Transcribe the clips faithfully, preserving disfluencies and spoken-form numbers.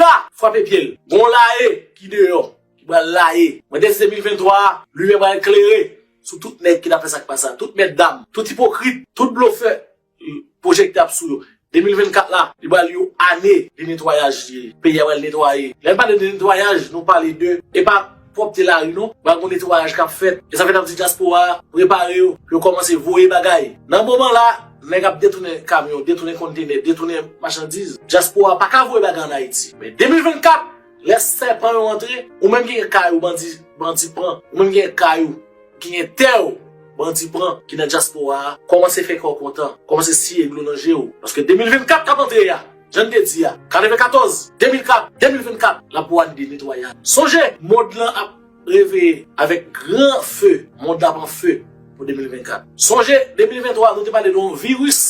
pa frape pye l. Gon laye ki deyò, ki pral laye. Mwen te di de mil venntwa a, limyè pral klere sou tout nèg ki t ap fè sa k pa sa, tout mètdam, tout ipokrit, tout blofè, pwojektè ap sou yo. De mil vennkat la, li pral yon ane de netwayaj li ye. Peyi a pral netwaye. Lè n pale de netwayaj, nou pale de, e pa pwòpte lari non. Pral gon netwayaj k ap fèt. E sa fè n ap di dyaspora a, prepare yo, pou yo kòmanse voye bagay. Nan moman la, nèg ap detounen kamyon, detounen kontenè, detounen machandiz. Dyaspora a pa ka voye bagay ann Ayiti. Men de mil vennkat, lè sèpan yo antre, ou menm ki gen kay ou bandi, bandi pran, ou menm ki gen kay ou, ki gen tè w, bandi pran, ki nan dyaspora a, kòmanse fè kè w kontan, kòmanse siye dlo nan je w. Paske de mil vennkat k ap antre a, jan n te di a, katrevenkatòz, de mil kat, de mil vennkat, l ap yon ane de netwayaj. Sonje, mond lan ap reveye avèk gran fe, mond la pran fe pou de mil vennkat. Sonje, de mil venntwa, nou te pale de yon viris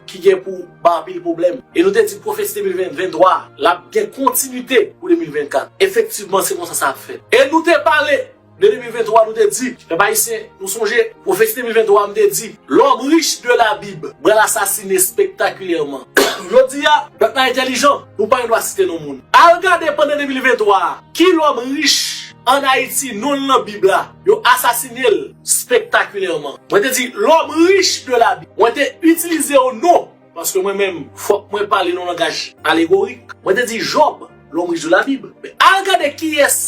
ki gen pou bay anpil pwoblèm. E nou te di pwofesi de mil venntrwa, l ap gen kontinite pou de mil vennkat. Efektivman, se konsa sa ap fèt. E nou te pale de de mil venntwa, nou te di, pèp ayisyen, nou sonje, pwofesi de mil venntwa, m te di, l'homme riche de la Bible pral asasine spektakilèman. Jodi a, pèp la entèlijan, nou pa gen dwa site non moun. Al gade pandan de mil venntwa a, ki lòm rich ann Ayiti, non l nan Bib la, yo asasine l spektakilèman. Mwen te di, l'homme riche de la Bible. Mwen te itilize yon non, paske mwen menm, fòk mwen pale nan langaj alegorik. Mwen te di, Jòb, l'homme riche de la Bible. Men al gade kiyès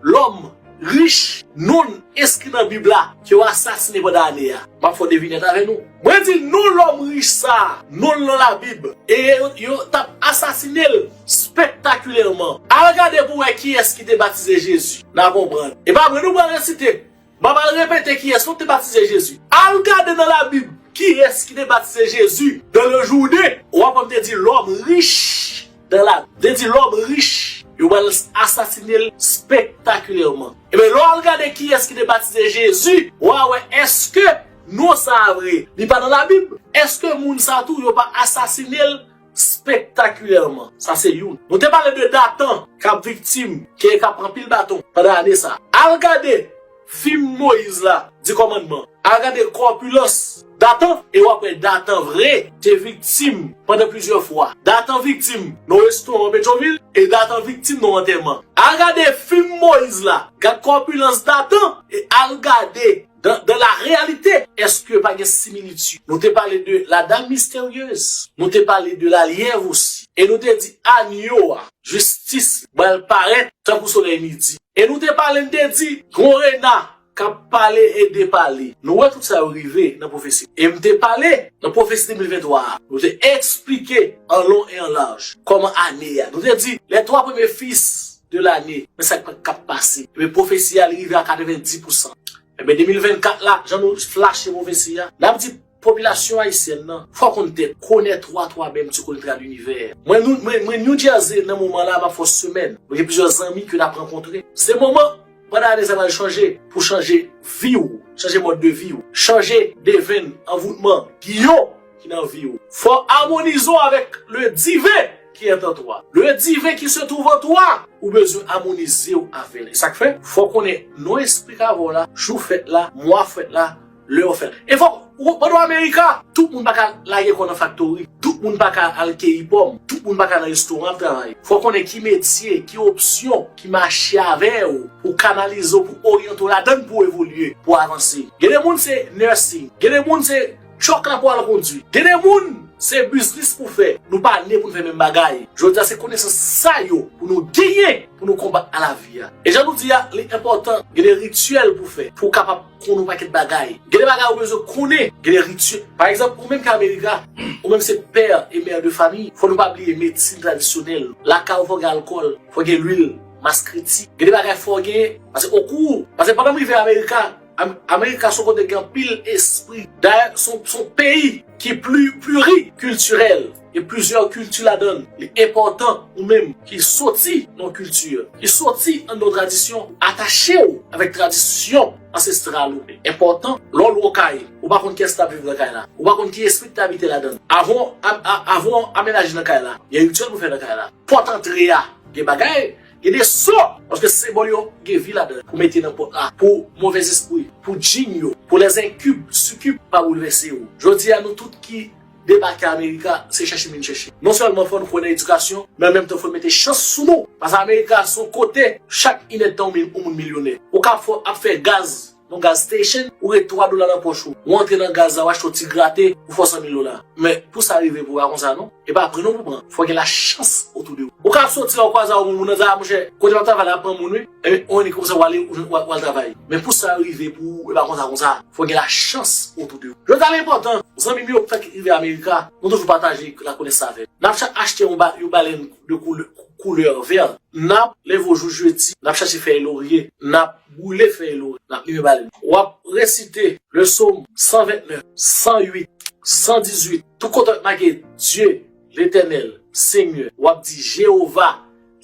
lòm rich, non l enskri nan Bib la, ke yo asasine pandan ane a. M ap fè yon devinèt avè nou. Mwen di non lòm rich sa a, non l nan Labib, e yo, yo t ap asasine l spektakilèman. Al gade pou wè kiyès ki te batize Jezi. N a konprann. E pa vre nou pral resite. M ap al repete kiyès non te batize Jezi. Al gade nan Labib kiyès ki te batize Jezi dans le Jourdain. W ap wè m te di l'homme riche dans la, m te di l'homme riche. Yo pral asasine l spektakilèman. Ebyen, lè w al gade kiyès ki te batize Jezi, w a wè èske non sa a vre, li pa nan Labib? Èske moun sa a tou, yo pa asasine l spektakilèman? Sa se youn. Nou te pale de Datan k ap viktim, ke k ap pran pil baton pandan ane sa a. Al gade fim Moyiz la, Di Kòmandman. Al gade kòpilans Datan, e w ap wè Datan vre te viktim pandan plizyè fwa. Datan viktim nan restoran Petyonvil, e Datan viktim nan antèman. Al gade fim Moyiz la, gad kòpilans Datan, e al gade dans, dans la réalité, èske pa gen similitid? Nou te pale de la dame mystérieuse, nou te pale de la lièvre osi, e nou te di anyo a, jistis, pral parèt tankou solèy midi. E nou te pale, n te di, gon rena k ap pale e depale. Nou wè tout sa yo rive nan pwofesi. E m te pale nan pwofesi de mil venntwa a. Nou te eksplike an lon e an laj kòman ane a. Nou te di, les trois premiers fils de l'année, men sa k ap pase. Ebyen, pwofesi a, li rive a katrevenndis pousan. Ebyen, de mil vennkat la, jan nou flache pwofesi a, n ap di popilasyon ayisyèn nan, fò konn tèt, connais-toi toi-même, tu connaîtras l'univers. Mwen, nou, mwen, mwen New Jersey nan moman la, m ap fè yon semèn. Mwen gen plizyè zanmi ke n ap rankontre. Se moman, pandan ane sa pral chanje, pou chanje vi w, chanje mòd de vi w, chanje devenn, anvoutman, giyon ki nan vi w. Fò amonize w avèk le divin qui est en toi. Le divin qui se trouve en toi, ou bezwen amonize w avè l. E sa k fè, fò konnen non espri k avè w la, jou fèt la, mwa fèt la, lè w fèt. E fò, ou, pandan w Amerika, tout moun pa ka lage kò nan faktori, tout moun pa ka al keyi pòm, tout moun pa ka nan restoran ap travay. Fò konnen ki metye, ki opsyon ki mache avè w, pou kanalize w, pou oryante w ladan l, pou w evolye, pou w avanse. Gen de moun se nursing, gen de moun se tchòk la pou al kondwi. Gen de moun, se biznis pou fè. Nou pa ne pou n fè menm bagay. Jodi a, se konesans sa yo pou nou genyen, pou nou konbat a lavi a. E jan nou di a, li enpòtan, gen de rityèl pou fè, pou w kapab konn yon pakèt bagay. Gen de bagay ou bezwen konnen, gen de rityèl. Pa egzanp, ou menm ki Amerika, ou menm se pè e mè de fanmi, fò nou pa bliye medsin tradisyonèl. Lakay ou fò gen alkòl, fò gen lwil, maskreti. Gen de bagay fò gen, paske okou, paske pandan m rive Amerika, Am-, Amerika se yon kote ki gen anpil espri. Dayè, se yon, se yon peyi ki pli, plirikiltirèl. Gen plizyè kilti ladan l. Li enpòtan ou menm ki soti nan yon kilti, ki soti anndan yon tradisyon, atache w avèk tradisyon ansestral ou. Enpòtan, lè w lwe yon kay, ou pa konn kiyès k t ap viv nan kay la. Ou pa konn ki espri k t abite ladan l. Avan w am-, a-, avan w amenaje nan kay la, gen rityèl pou fè nan kay la. Pòt antre a, gen bagay, gen de so, paske senbòl yo gen vi ladan l, pou mete nan pòt la, pou movèzespri, pou djin yo, pou lèzenkib, sikib pa boulvèse yo. Jodi a, nou tout ki debake Amerika, se chèche m vin chèche. Non sèlman fò n kwè nan edikasyon, men an menm tan fò n mete chans sou nou. Paske Amerika se yon kote, chak inèdtan yon moun milyonè. Ou ka fò ap fè gaz, yon gas station, ou ret twa dola nan pòch ou. Ou antre nan gaz la, ou achte yon ti grate, ou fè san mil dola. Men pou sa rive pou w pa konsa non. E pa pran non pou pran. Fò gen lachans otou de ou. Ou ka soti la, ou kwaze ak yon moun nan travay, monchè, kote m ap travay la ap pran moun wi. Epi ou annik konsa w ale, w al travay. Men pou sa rive pou ou, e pa konsa konsa. Fò gen lachans otou de ou. Jodi a l enpòtan, zanmi m yo fèk rive Amerika, nou toujou pataje lakonès avè l. N ap chak achte yon ba- yon balèn de koulè, koulè vè. N ap leve jou jedi, n ap chache fèy lorye, n ap boule fèy lorye, n ap limen balèn. W ap resite le Sòm san vennèf, san uit, san dizuit, tout kote w make Dye, Letènèl, Senyè, w ap di Jewova,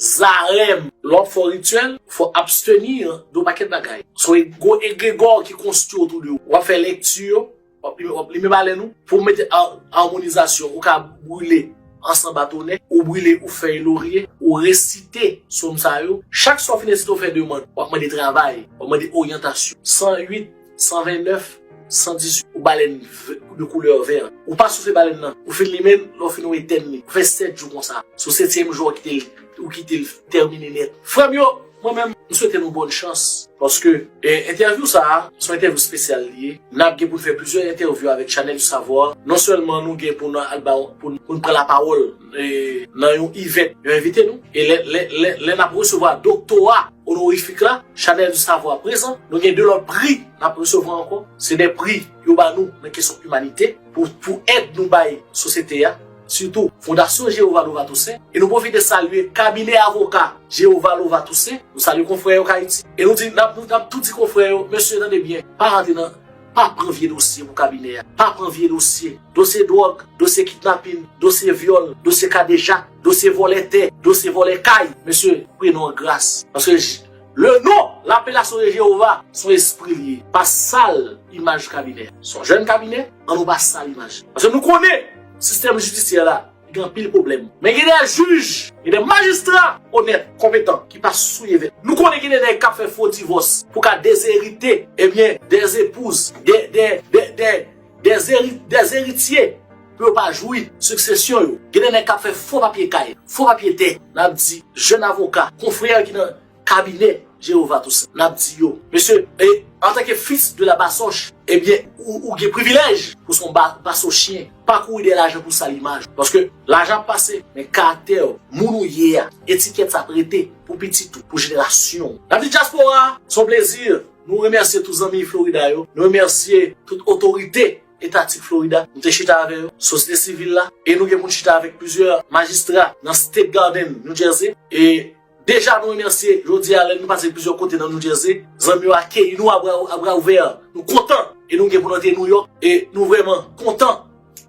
Zarèm. Lè w ap fè rityèl, fò absteni de yon pakèt bagay. Se yon gwo egregò ki konstwi otou de ou. W ap fè lekti yo, w ap limen, w ap limen balèn ou, pou w mete a- amonizasyon, ou ka brile ansanm a tonè, ou brile ou fèy lorye, ou resite sòm sa yo. Chak swa w fin resite, w fè demann, w ap mande travay, w ap mande oryantasyon. San uit, san vennèf, san dizuit, ou balèn v- de koulè vè. Ou pa soufle balèn nan, ou fin limen l, lè w fin ou etèn li. Ou fè sèt jou konsa. Sou setyèm jou, ou kite l, ou kite l tèmine nèt. Frè m yo, mwen menm, m swete nou bòn chans. Paske, e, entèvyou sa a, se yon entèvyou espesyal li ye. N ap gen pou n fè plizyè entèvyou avèk Chanèl di Savwa. Non sèlman nou gen pou n al ba, pou n, pou n pran lapawòl, e, nan yon event, yo envite nou. E lè, lè, lè, lè n ap resevwa doktora onorifik la, Chanèl di Savwa prezan. Nou gen de lòt pri n ap resevwa ankò. Se de pri yo ba nou nan kesyon imanite pou, pou èd nou bay sosyete a. Sitou Fondasyon Jewova Lova Toussaint. E nou pwofite salye kabinè avoka Jewova Lova Toussaint. Nou salye konfrè yo k Ayiti. E nou di, n ap, n ap tou di konfrè yo, mesye, tande byen, pa rantre nan, pa pran vye dosye pou kabinè a. Pa pran vye dosye. Dosye dwòg, dosye kidnapin, dosye vyòl, dosye kadejak, dosye vòlè tè, dosye vòlè kay. Mesye, priye nou an gras. Paske j- le non, lapelasyon de Jewova, se yon espri li ye. Pa sal imaj kabinè. Se yon jèn kabinè, ann nou pa sal imaj. Paske nou konnen sistèm jidisyè la, gen anpil pwoblèm. Men gen de jij, gen de majistra onèt, konpetan, ki pa souye vèt. Nou konnen gen de nèg k ap fè fo divòs pou ka dezerite, ebyen, dèzepouz, de, de, de, de, dèzeri- dèzeritye, pou yo pa jwi siksesyon yo. Gen de nèg k ap fè fo papye kay, fo papye tè. N ap di, jèn avoka, konfrè ki nan kabinè Jewova Toussaint. N ap di yo, mesye, e, antanke fis de la basoch, ebyen, ou, ou gen privilèj pou se yon ba- basochyen. Pa kouri dèyè lajan pou sal imaj. Paske lajan ap pase, men karaktè w, moun ou ye a, etikèt sa ap rete pou pitit ou, pou jenerasyon w. N ap di dyaspora, se yon plezi. Nou remèsye tout zanmi Florida yo. Nou remèsye tout otorite etatik Florida. Nou te chita avè yo, sosyete sivil la. E nou gen pou n chita avèk plizyè majistra nan State Garden, New Jersey. E deja nou remèsye, jodi a, lè nou pase plizyè kote nan New Jersey, zanmi yo akeyi nou a bra, a bra ouvè. Nou kontan. E nou gen pou n antre New York. E nou vrèman kontan.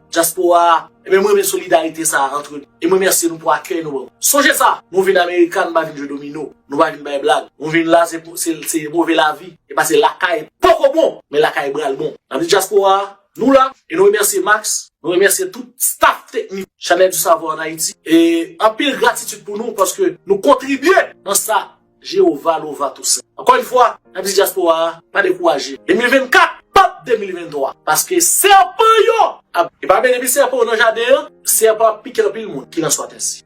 Dyaspora a, ebyen, mwen renmen solidarite sa a antre nou. E mwen remèsye nou pou akèy nou ban nou. Sonje sa, nou vin Amerika, nou pa vin jwe domino, nou pa vin bay blag. Nou vin la, se pou, se, se move lavi. E pa se lakay poko bon, men lakay pral bon. N ap di dyaspora a, nou la, e nou remèsye Max, nou remèsye tout staff teknik Chanèl di Savwa ann Ayiti. E anpil gratitid pou nou, paske nou kontribye nan sa Jewova Lova Toussaint. Ankò yon fwa, n ap di dyaspora a, pa dekouraje. De mil vennkat p ap de mil venntwa. Paske sèpan yo ap, e pa byen depi sèpan yo nan jaden an, sèpan ap pike anpil moun ki nan swatèsi.